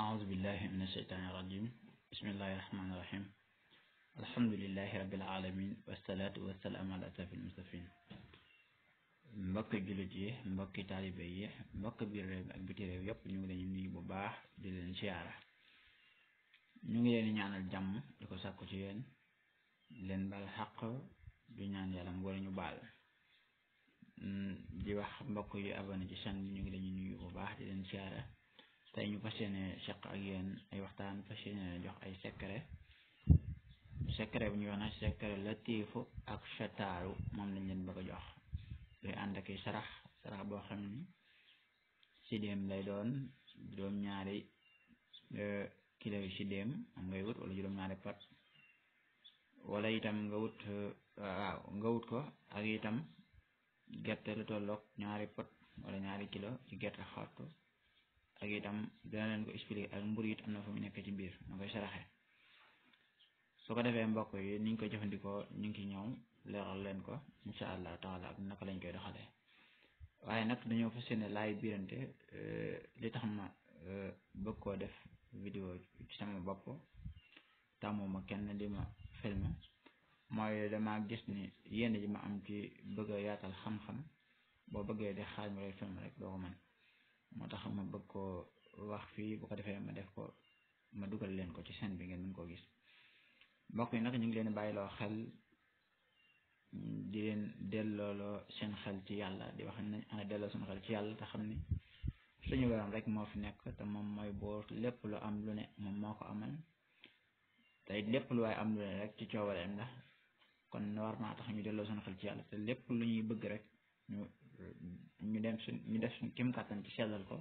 أعوذ بالله من الشيطان الرجيم بسم الله الرحمن الرحيم الحمد لله رب العالمين والصلاة والسلام على أشرف المرسلين mbokk jullit yi mbokki taalibe yi mbokk biir réew ak biti réew yëpp ñu ngi leen nuyu bu baax di leen siyaara ñu ngi leen ñaanal jàmm di ko sàkku ci yéen leen baal xaq du ñaan yàlla mu war ñu baal di wax mbokk yi abonné ci chaîne bi ñu ngi leen nuyu bu baax di leen siyaara tey ñu fas yéene seq ak yéen ay waxtaan fas yéene jox ay secret bu ñu wax na secret latiifu ak chataaru moom lañ leen bëgg a jox luy ànd ak sarax boo xam ni sidéem lay doon juróom-ñaari kilo yu sidéem am ngay wut wala juróom-ñaari pot wala itam nga wut ko ak itam gerte lu tolloog ñaari pot wala ñaari kilo ci gerte xottu ak itam dina leen ko expliquer ak mbur it am na fu mu nekk ci biir na koy saraxe su ko defee mbokk yi niñ koy jëfandikoo ñu ngi ñëw leeral leen ko insha allah taala ak naka lañ koy doxalee waaye nag dañoo fas yéene laay biirante li tax ma bëgg koo def vidéo ci sama bopp tàmmuma kenn di ma filmé mooy dama gis ni yéen ji ma am ci bëgg a yaatal xam-xam boo bëggee di xaaj ma lay film rek doo ko mën moo tax ma bëgg koo wax fii bu ko defee ma def ko ma dugal leen ko ci scène bi ngeen mën koo gis mbokk yi nag ñu ngi leen bàyyiloo xel di leen dellooloo seen xel ci yàlla di wax ne ana delloo suñu xel ci yàlla te xam ni suñu borom rek moo fi nekk te moom mooy boor lépp lu am lu ne moom moo ko amal te lépp lu waaye am lu ne rek ci coobareem la kon war naa tax ñu delloo suñu xel ci yàlla te lépp lu ñuy bëgg rek ñu def suñ kéem kàttan ci sellal ko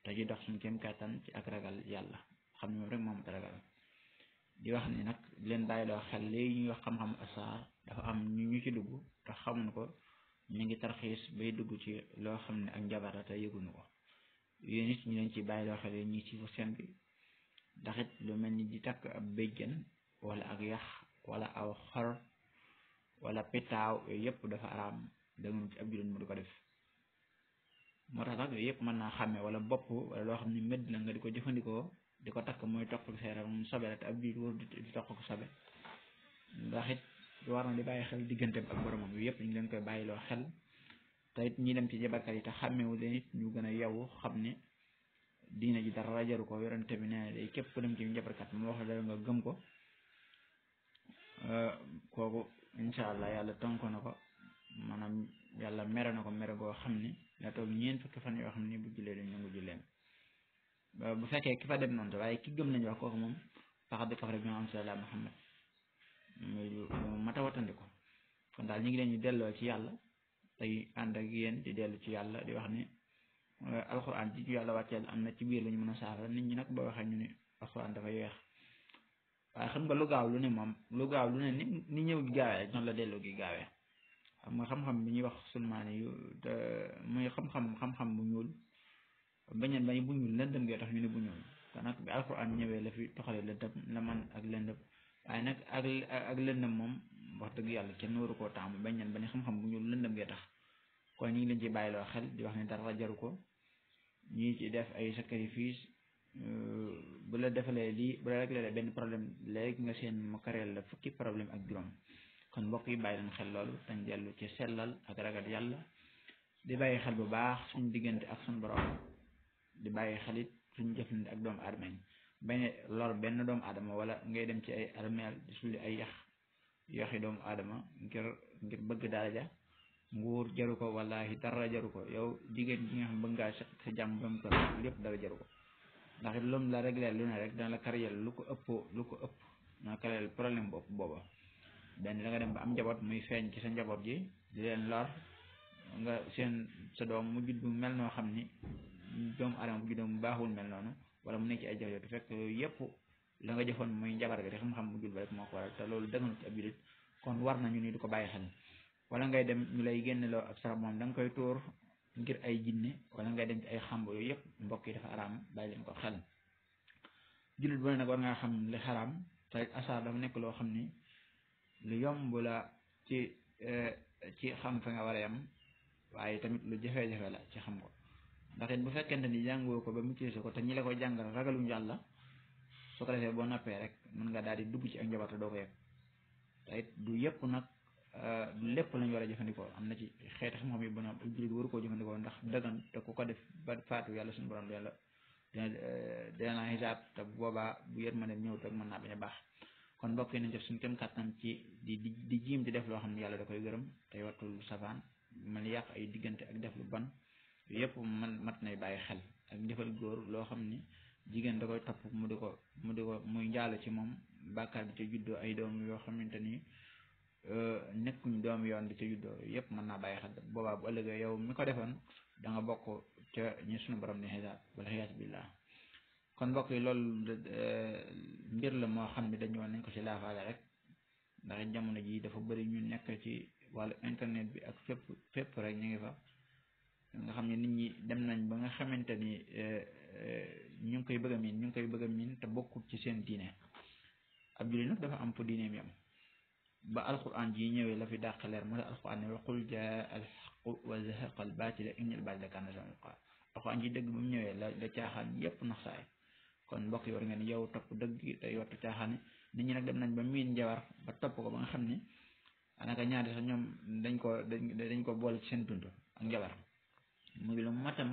te ci dox suñ kéem kàttan ci ak ragal yàlla xam ne moom rek moom te ragal di wax ni nag leen bàyyi loo xel léegi ñuy wax xam-xam asaar dafa am ñu ci dugg te xamuñ ko ñu ngi tarxiis bay dugg ci loo xam ne ak njabar te yëguñu ko yéen it ñu leen ci bàyyi loo xel ñi ci seen bi ndax it lu mel ni di takk ab béjjën wala ak yax wala aw xor wala pitaaw yooyu yëpp dafa araam dangum ci ab jullit mu di ko def moo tax nag yooyu yëpp mën naa xàmme wala bopp wala loo xam ne médd la nga di ko jëfandikoo di ko takk mooy toq sa yaram mu sobe la te ab jullit wóor di toq ko sobe ndax it war na di bàyyi xel digganteem ak boromam yooyu yëpp ñu leen koy bàyyiloo xel te it ñi dem ci jabarkat yi te xàmmewu leen it ñu gën a yeewu xam ne diina ji dara jaru ko yorante bi nee na day képp ku dem ci jabarkat mu wax la nga gëm ko kooku incha allah yàlla tënko na ko maanaam yàlla mere na ko mere goo xam ne la toog ñeent fukki fan yoo xam ne bu jullee dañ nangu julleem bu fekkee ki fa dem noonu te waaye ki gëm lañu wax kooku moom faxat di kafara bi ma am sallallahu Muhammad muy mata watandiko kon daal ñu ngi leen ñu delloo ci yàlla tey ànd ak yéen di dellu ci yàlla di wax ni alxuraan ji yàlla wàcceel am na ci biir lu ñu mën a saafara nit ñi nag boo waxee ñu ne alxuraan dafa yeex waaye xam nga lu gaaw lu ne moom lu gaaw lu ne ni ñëw gi gaawee rek noonu la delloo gi gaawee xam nga xam-xam bi ñuy wax sulmaani yu muy xam-xam bu ñuul bañeen bañ bu ñuul lëndëm ngee tax ñu ne bu ñuul te nag bi alxuraan ñëwee la fi toxale lëndëm la man ak lëndëm waaye nag ak lëndëm moom wax dëgg yàlla kenn waru koo taamu bañeen bañ xam-xam bu ñuul lëndëm ngee tax kon ñu ngi leen ci bàyyiloo xel di wax ne dara jaru ko ñii ci def ay sacrifice bu la defalee lii bu la réglé benn problème léegi nga seen mu kareel la fukki problème ak juróom kon mbokk yi bàyyi leen xel loolu tañ dellu ci sellal ak ragal yàlla di bàyyi xel bu baax suñu diggante ak suñu borom di bàyyi xelit suñu jëflante ak doomu aadama yi bañ lor benn doomu aadama wala ngay dem ci ay armeel di sulli ay yaxi doomu aadama ngir bëgg daraja nguur jaru ko wallahi dara jaru ko yow jigéen ji nga xam bëgg ngaa sa jàmm bam ko lépp dara jaru ko ndax it lum la réglé lu ne rek dana la kariyel lu ko ëpp na kariyel problème bu ëpp booba benn da nga dem ba am njaboot muy feeñ ci sa njaboot ji di leen lor nga seen sa doom mu judd mel noo xam ni doomu aadama bu juddoo mu baaxul mel noonu wala mu nekk ci ay jafe te fekk yooyu yëpp la nga jëfoon muy njabar ga di xam-xam mu judd ba rek moo ko waral te loolu dëgganul ci ab jullit kon war nañu ni di ko bàyyi xel wala ngay dem ñu lay génneloo ak sarax moom da nga koy tóor ngir ay jinne wala ngay dem ci ay xamb yooyu yëpp mbokk yi dafa araam bàyyi leen ko xel jullit bu ne nag war ngaa xam li xaraam te asaar dafa nekk loo xam ni lu yomb la ci xam fa nga war a yam waaye tamit lu jafe-jafe la ci xam ko ndax it bu fekkente ni jàngoo ko ba maîtriser ko te ñi la koy jàngal ragaluñu yàlla soo ko defee boo noppee rek mën nga daal di dugg ci ak njabar te doo ko yëg te it du yëpp nag du lépp lañ war a jëfandikoo am na ci xeeti xam-xam yi ba na jullit waru koo jëfandikoo ndax dëggan te ku ko def ba faatu yàlla suñu borom yàlla dina la xisaab te boobaa bu yërmande ñëw rek mën naa bañ a baax kon mbokk yi nañ def suñu kem kàttan ci di jiim di def loo xam ne yàlla da koy gërëm tey wattul safaan man yàq ay diggante ak def lu ban yëpp man mat nay bàyyi xel ak defal góor loo xam ni jigéen da koy topp mu di ko muy njaalo ci moom bàkkaar bi ca juddoo ay doom yoo xamante ni nekkuñ doom yoon di ca juddoo yëpp mën naa bàyyi xel boobaa bu ëllëgee yow mi ko defoon da nga bokk ca ñi suñu borom ni xisaab wala xiyaas billah kon mbokk yi loolu mbir la moo xam ne dañu woon nañ ko ci laafaale rek ndax jamono ji dafa bëri ñu nekk ci wàllu internet bi ak fépp rek ñu ngi fa nga xam ne nit ñi dem nañ ba nga xamante ni ñu ngi koy bëgg a miin te bokkul ci seen diine ab jullit nag dafa am fu diineem yam ba alquran ji ñëwee la fi dàq leer moo tax alquran ne wa qul jaa alxaqu wa zahaqa albatila innal batila kaana zahuuqa alquran ji dëgg ba mu ñëwee la caaxaan yépp nax saay kon mbokk yi war ngeen yow topp dëgg te wattu caaxaan nit ñi nag dem nañ ba miin njabar ba topp ko ba nga xam ni anaka ñaari sax ñoom dañ ko boole ci seen dund ak njabar muy lu mat a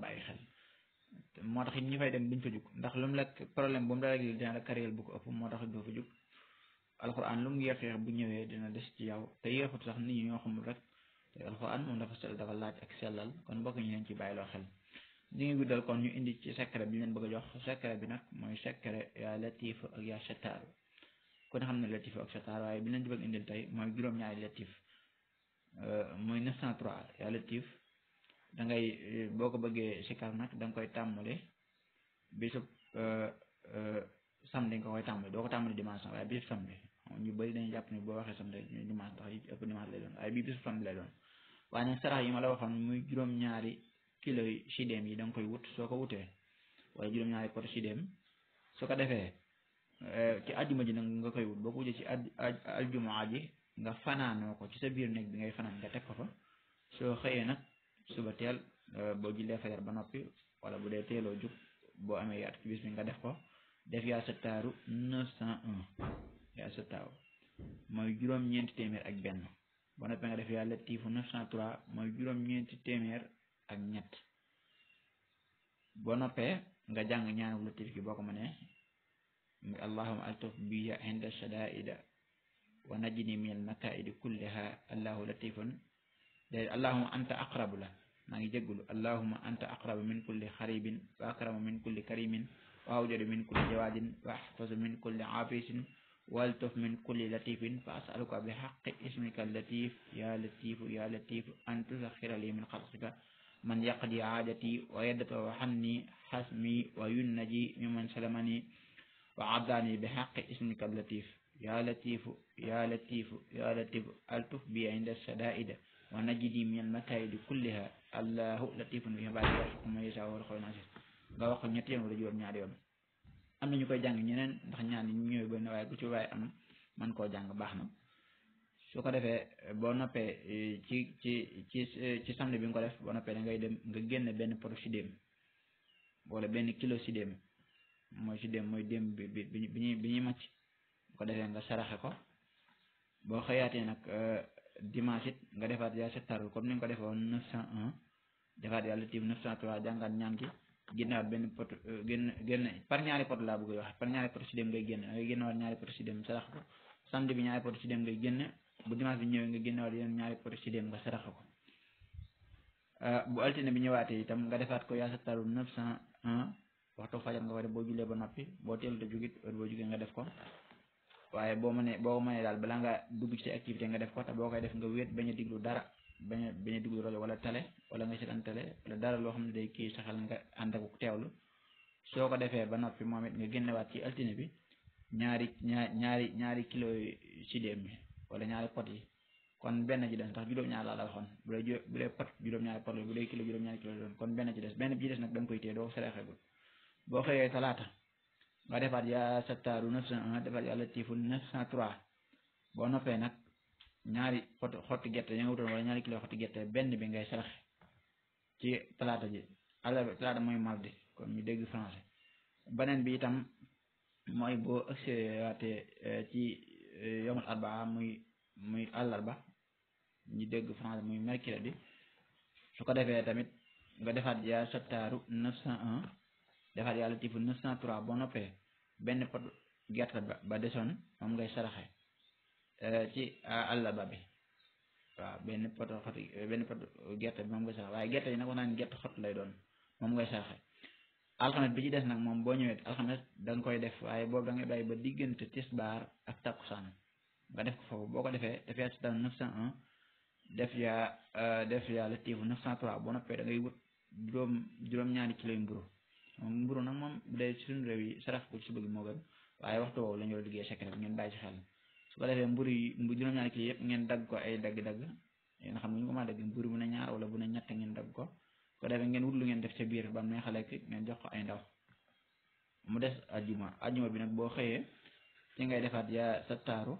bàyyi xel moo tax it ñi fay dem duñ fa jug ndax lu mu la problème bu mu la réglé dina la carrière bu ko ëpp moo tax doo fa jug alxuraan lu mu yéex bu ñëwee dina des ci yow te yéexut sax nit ñi ñoo xamul rek te alxuraan moom dafa laaj ak sellal kon mbokk ñi leen ci bàyyiloo xel ñi ngi guddal kon ñu indi ci secret bi leen bëgg a jox secret bi nag mooy secret yaa latif ak yaa shattaar ku ne xam ne latif ak shattaar waaye bi leen di bëgg indil tey mooy juróom-ñaari latif mooy 903 yaa latif da ngay boo ko bëggee sikar nag da nga koy tàmmale bisub samedi nga koy tàmmale doo ko tàmmale dimanche waaye bisub samedi ñu bëri dañuy jàpp ni boo waxee samedi dimanche ndax yi ëpp dimanche lay doon waaye bii bisub samedi lay doon waaye nag sarax yi ma la waxoon muy juróom-ñaari kilo yi sidéem yi da nga koy wut soo ko wutee wala juróom-ñaari pot sidéem su ko defee ci àjjuma ji nag nga koy wut boo ko wutee ci aljumaa ji nga fanaanoo ko ci sa biir néeg bi ngay fanaan nga teg ko fa soo xëyee nag suba teel boo jullee fajar ba noppi wala bu dee teeloo jug boo amee yaatu ci bis bi nga def ko def yaa sattaaru 901 yaa sattaaru mooy juróom-ñeenti téeméer ak benn boo noppee nga def yaa latiifu 903 mooy juróom-ñeenti téeméer ak ñett boo noppee nga jàng ñaanu latif gi boo ko mënee muy allahuma altuf biya inda shadaida wa najini min al makaidi kulliha allahu latifun allahuma anta aqrabu la maa ngi jéggulu allahuma anta aqrabu min kulli xaribin wa akramu min kulli karimin wa awjadu min kulli jawadin wa ahfazu min kulli afisin waltuf min kulli latifin fa asaluka bi haqqi ismika latif ya latifu ya latifu an tusaxira li min xalqika man yaqdi aajati wa yadfa hanni hasmi wa yunnaji mimman salamani wa adani bi haqqi ismika latif ya latifu ya latifu ya latifu altuf bi inda shadaida wa najidi min al-makaidi kulliha allahu latifun bi ibaadihi yarzuqu man yashaa wa huwa al-qawiyyu al-aziz nga wax ko ñetti yoon wala juróom-ñaari yoon am na ñu koy jàng ñeneen ndax ñaan yi ñu ñëwee ba ne waaye bu ci waaye am man koo jàng baax na su ko defee boo noppee ci samedi bi nga ko def boo noppee da ngay dem nga génne benn pot sidéem wala benn kilo sidéem mooy déem bi ñuy màcc bu ko defee nga saraxe ko boo xëyaatee nag dimanche it nga defaat yaa settaarul comme ni nga ko defoon 901 defaat yaa latif 903 jàngaat ñaan gi génnewaat benn pot génn par ñaari pot laa bëgg wax par ñaari pot sidéem ngay génne da ngay génnewaat ñaari pot sidéem sarax ko samedi bi ñaari pot sidéem ngay génne bu dimanche bi ñëwee nga génnewaat yeneen ñaari pot sidéem nga sarax ko bu altine bi ñëwaatee itam nga defaat ko yaa settaarul 901 waxtu fajar nga war boo jullee ba noppi boo teelu te jugit heure boo jugee nga def ko waaye boo mënee daal balaa nga dugg ci activité nga def ko te boo koy def nga wéet bañ a diglu dara bañ a diglu rajo wala télé wala nga seetaan télé wala dara loo xam ne day kii saxal nga ànd ak teewlu soo ko defee ba noppi moom it nga génnewaat ci altine bi ñaari kilo sidéem bi wala ñaari pot yi kon benn ci des ndax juróom-ñaar laa la waxoon bu dee pot juróom-ñaari pot la bu dee kilo juróom-ñaari kilo doon kon benn ci des benn bi ci des nag da nga koy téye doo ko saraxegul boo xëyee talaata nga defaat yaa sattaaru 901 defaat yaa latifu 903 boo noppee nag ñaari pot xotti gerte ya nga wutoon wala ñaari kilo xotti gerte benn bi ngay saraxe ci talaata ji àllarba talaata mooy mardi kon ñu dégg français beneen bi itam mooy boo ëgsee waatee ci yomul arbaa muy àllarba ñu dégg français muy mercredi su ko defee tamit nga defaat yaa sattaaru 901 defaat yaa latifu 903 boo noppee benn pot gerte ba desoon moom ngay saraxe ci àllarba bi waaw benn pot gerte bi moom ngay saraxe waaye gerte yi nag wax naa ne gerte xott lay doon moom ngay saraxe alxames bi ci des nag moom boo ñëwee alxames da nga koy def waaye boobu da ngay bàyyi ba diggante tisbaar ak takkusaan nga def ko foofu boo ko defee def yaa sattaaru 901 def yaa latifu 903 boo noppee da ngay wut juróom-ñaari kilo yu mburu nag moom bu dee suñu réew yi sarax ko ci suba gi moo gën waaye waxtu woowu la ñu war a liggéey secret ngeen bàyyi ci xel su ko defee mburu juróom-ñaari kilo yëpp ngeen dagg ko ay dagg-dagg yéen xam ne ñu ko mën a dagg mburu bu ne ñaar wala bu ne ñett ngeen dagg ko su ko defee ngeen wut lu ngeen def ca biir ba mu neex a lekk ngeen jox ko ay ndaw mu des ajjuma bi nag boo xëyee ci ngay defaat yaa sattaaru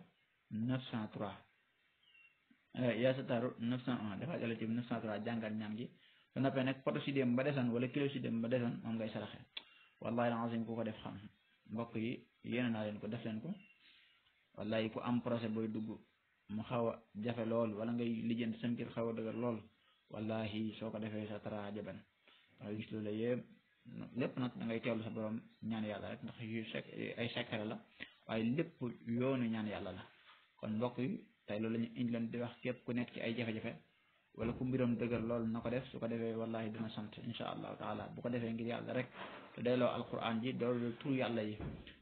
903 yaa sattaaru 901 defaat yàlla ci 903 jàngal ñaan gi su noppee nag poto sidéem ba desoon wala kilo sidéem ba desoon moom ngay saraxe wallahi alazim ku ko def xam mbokk yi yéene naa leen ko def leen ko wallahi ku am projet booy dugg mu xaw a jafe lool wala ngay lijjanti sam kër xaw a dëgër lool wallahi soo ko defee sa tara jaban da ngay gis loolu yëpp lépp nag da ngay teewlu sa borom ñaan yàlla rek ndax yu ay secret la waaye lépp yoonu ñaan yàlla la kon mbokk yi tey loolu la ñu indi leen di wax képp ku nekk ci ay jafe-jafe wala ku mbiram dëgër loolu na ko def su ko defee wallahi dina sant insha allahu taala bu ko defee ngir yàlla rek te dayloo alquran ji doolu tur yàlla yi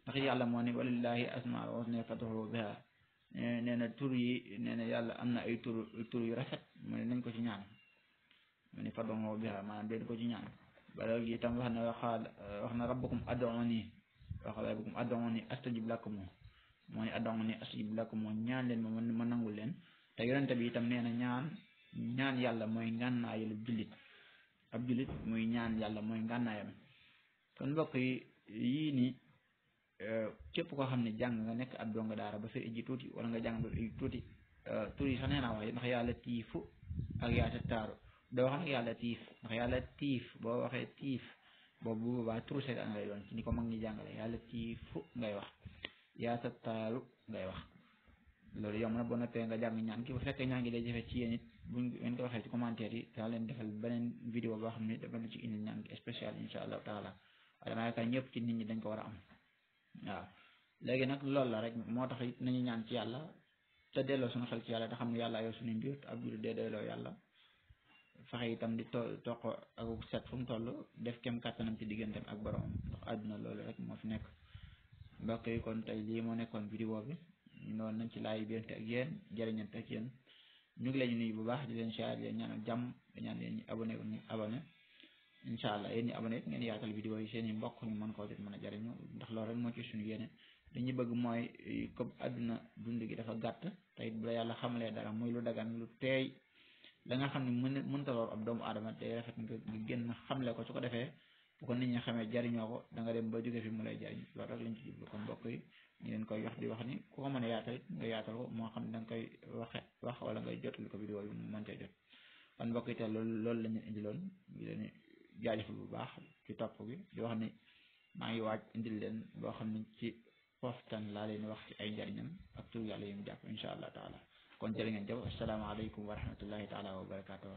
ndax yàlla moo ne walillahi asmaul husna fad'uhu biha nee na tur yi nee na yàlla am na ay tur yu rafet mu ne nañ ko ci ñaan mu ne fad'uhu biha maanaam den ko ci ñaan ba léegi itam wax na rabbukum ad'uni astajib lakum moo ne ad'uni astajib lakum ñaan leen ma nangul leen te yonente bi itam nee na ñaan yàlla mooy ngànnaayal ab jullit muy ñaan yàlla mooy ngànnaayam kon mbokk yi yii ni képp koo xam ne jàng nga nekk ab donga daara ba fi iji tuuti wala nga jàng ba fi iji tuuti tur yi sax nee naa wax ndax yàlla tiifu ak yaa sattaaru doo wax nag yàlla tiif ndax yàlla tiif boo waxee tiif boobu bu boobaa turu seytaan lay doon ci ni ko mag ñi jàngale yàlla tiifu ngay wax yaa sattaaru ngay wax loolu yomb na boo noppee nga jàng ñaan ki bu fekkee ñaan gi day jafe ci yéen it buñ ngeen ko waxee ci commentaire yi daa leen defal beneen vidéo boo xam ne dafa la ci indi ñaan gi spécial insha allahu taala waaye dama yaakaar ñëpp ci nit ñi dañ ko war a am waaw léegi nag loolu la rek moo tax it nañu ñaan ci yàlla te delloo suñu xel ci yàlla te xam ne yàlla yow suñu mbir ab jullit dee delloo yàlla fexe itam di toq ak set fu mu toll def kem kàttanam ci digganteem ak boromam ndax àdduna loolu rek moo fi nekk mbokk yi kon tey lii moo nekkoon vidéo bi noonu nañ ci laay bente ak yéen jëriñante ak yéen ñu ngi leen nuyu bu baax di leen siyaar leen ñaanal jàmm di ñaan leen ñu abonné incha allah yéen ñi abonné ngeen yaatal vidéo yi seen i mbokk ñu mën koo jot mën a jëriñu ndax loolu rek moo ci suñu yéene li ñu bëgg mooy comme àdduna dund gi dafa gàtt te it bu la yàlla xamalee dara muy lu dagan lu teey la nga xam ne mënta loor ab doomu aadama day rafet nga génn xamle ko su ko defee bu ko nit ñi xamee jariñoo ko da nga dem ba jóge fi mu lay jariñ loolu rek lañ ci jublu kon mbokk yi ñu leen koy wax di wax ni ku ko mën a yaatal nga yaatal ko moo xam ne da nga koy wax wala ngay jotal ko vidéo yi mu mën cee jot kon mbokk yi te loolu lañ leen indiloon ñu leen jaajëfal bu baax ci topp gi di wax ni maa ngi waaj indil leen boo xam ne ci poftan laa leen wax ci ay njariñam ak tur yàlla yi mu jàpp insha allah taala kon jërë ngeen jëf asalaamaaleykum wa rahmatullahi taala wa barakatuh